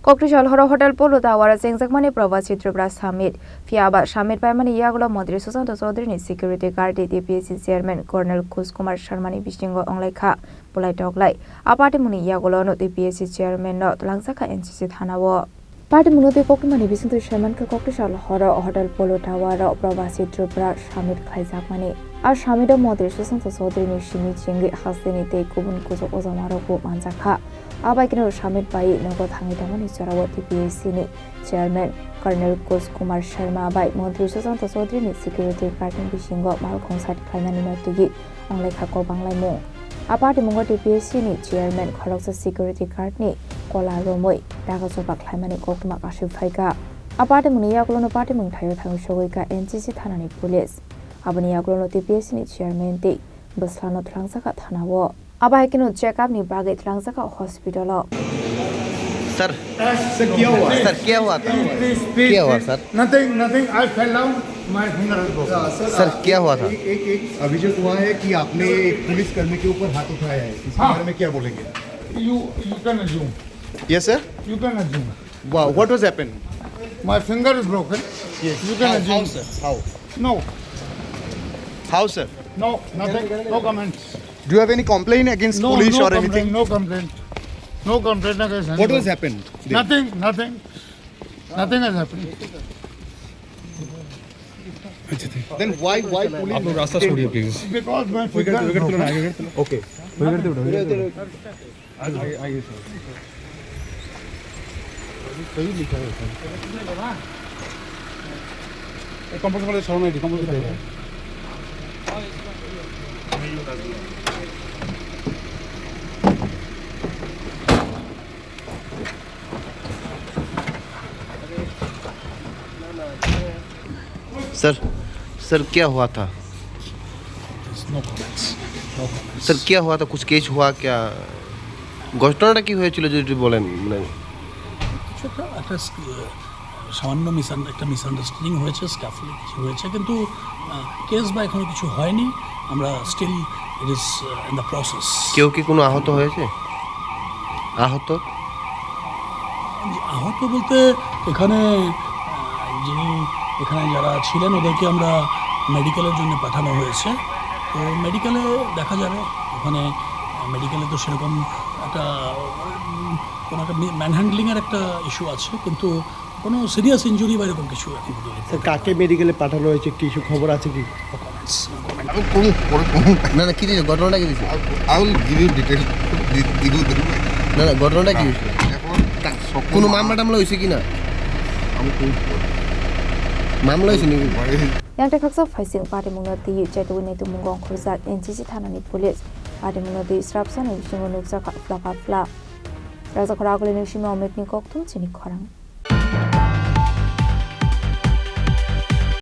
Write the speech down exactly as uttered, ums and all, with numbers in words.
Koktisal horo Hotel Polo Tower o chengjakmani Probasi Tripura Summit. Phiya ba summit paimani yagulo Montri Sushanta Chaudhary ni security guard ni T P S C chairman Colonel Kush Kumar Sharma ni bisingo wnglaikha bulai toklai. A party mungni yagulo no T P S C chairman no twlangjakha N C C thana o. Party mungno tei koktwmani bisingtwi saimankha Koktisal horo Hotel Polo Tower o Probasi Tripura Summit khlaijakmani. A summit o Montri Sushanta Chaudhary ni simi chengwi hasteni tei kubun kuchuk ojamarokbo manjakha. Abai kheno summit bai nogo thangwi tongmani jorao T P S C ni chairman Colonel Kush Kumar Sharma bai Montri Sushanta Chaudhary ni security guard ni bisingo malkhung side khlainani no twiwi wnglaikha kok banglaimung. A party mungo T P S C ni chairman khoroksa security guard ni kola romwi raga choba khlaimani koktwma kasui phaikha. A party mungni yagulono party mung thaio thangwi sogwi kha N C C thanani police. Aboni yagulono T P S C ni chairman tei bwslano twlangjakha thana o. Abo hai kheno check up ni bagwi twlangjakha hospital o. Sir, sir, क्या हुआ? सर, क्या हुआ था? Please, please, क्या हुआ, please. Sir? Nothing, nothing. I fell down. My finger is broken. Sir, क्या हुआ था? एक, एक, एक अभियोग हुआ है कि आपने एक पुलिसकर्मी के ऊपर हाथ उठाया है। इसके हाँ। बारे में क्या बोलेंगे? You, you can assume. Yes, sir. You can assume. Wow, what was happened? My finger is broken. Yes. You can How, assume. How, sir? How? No. How, sir? No, nothing. No comments. Do you have any complaint against No, police no or complaint, anything? No complaint. No complaint against What anybody. Was happened there? Nothing, nothing. Nothing has happened. Then why, why police आप लोग रास्ता छोड़िए, please. Because my finger is broken. Okay. आगे, आगे, आगे, सर। ये कंप्रेसर वाले छोड़ो ना, ये कंप्रेसर छोड़ो। सर, सर, क्या हुआ था? No comments. No comments. Sir, क्या हुआ था? कुछ केस हुआ क्या? ঘটনাটা কি হয়েছিল যদি একটু বলেন, মানে। কিছু একটা, একটা স-, সামান্য মিস-, একটা মিসআন্ডারস্ট্যান্ডিং হয়েছে, স্ক্যাফোল্ডিং কিছু হয়েছে, কিন্তু, আহ, কেস বা এখনো কিছু হয়নি। আমরা still it is, uh, in the process. কেউ কি কোনো আহত হয়েছে? আহত? আহত বলতে এখানে, আহ, যিনি এখানে যারা ছিলেন ওদেরকে আমরা মেডিকেলের জন্য পাঠানো হয়েছে। তো মেডিকেলে দেখা যাবে, ওখানে মেডিকেলে তো সেরকম একটা, উম, কোনো একটা মি-, ম্যানহ্যান্ডলিংয়ের একটা ইস্যু আছে, কিন্তু কোনো সিরিয়াস ইনজুরি বা এরকম কিছু এখন পর্যন্ত রিপোর্ট স্যার, কাকে মেডিকেলে পাঠানো হয়েছে, কিছু খবর আছে কি? আমি কম, পরে কম। না, না, কি দিছে? ঘটনাটা কি দিছে? I will give you detail. দি-, দিব, দিব। না, না, ঘটনাটা কি হয়েছে? এখন কা-, সব কোনো মামলা টামলা হয়েছে কি না? আমি কম পরে। মামলা হয়েছে নাকি? পরে। Yang tei khaksa phaising party mungno twi chetwi naitu mungo ongkhorjak N C C thanani police. Party mungno twi srapsani bisingo nukjakha phlaka phla. Rajakhor Agulini simi Omekni koktwma chini khorang.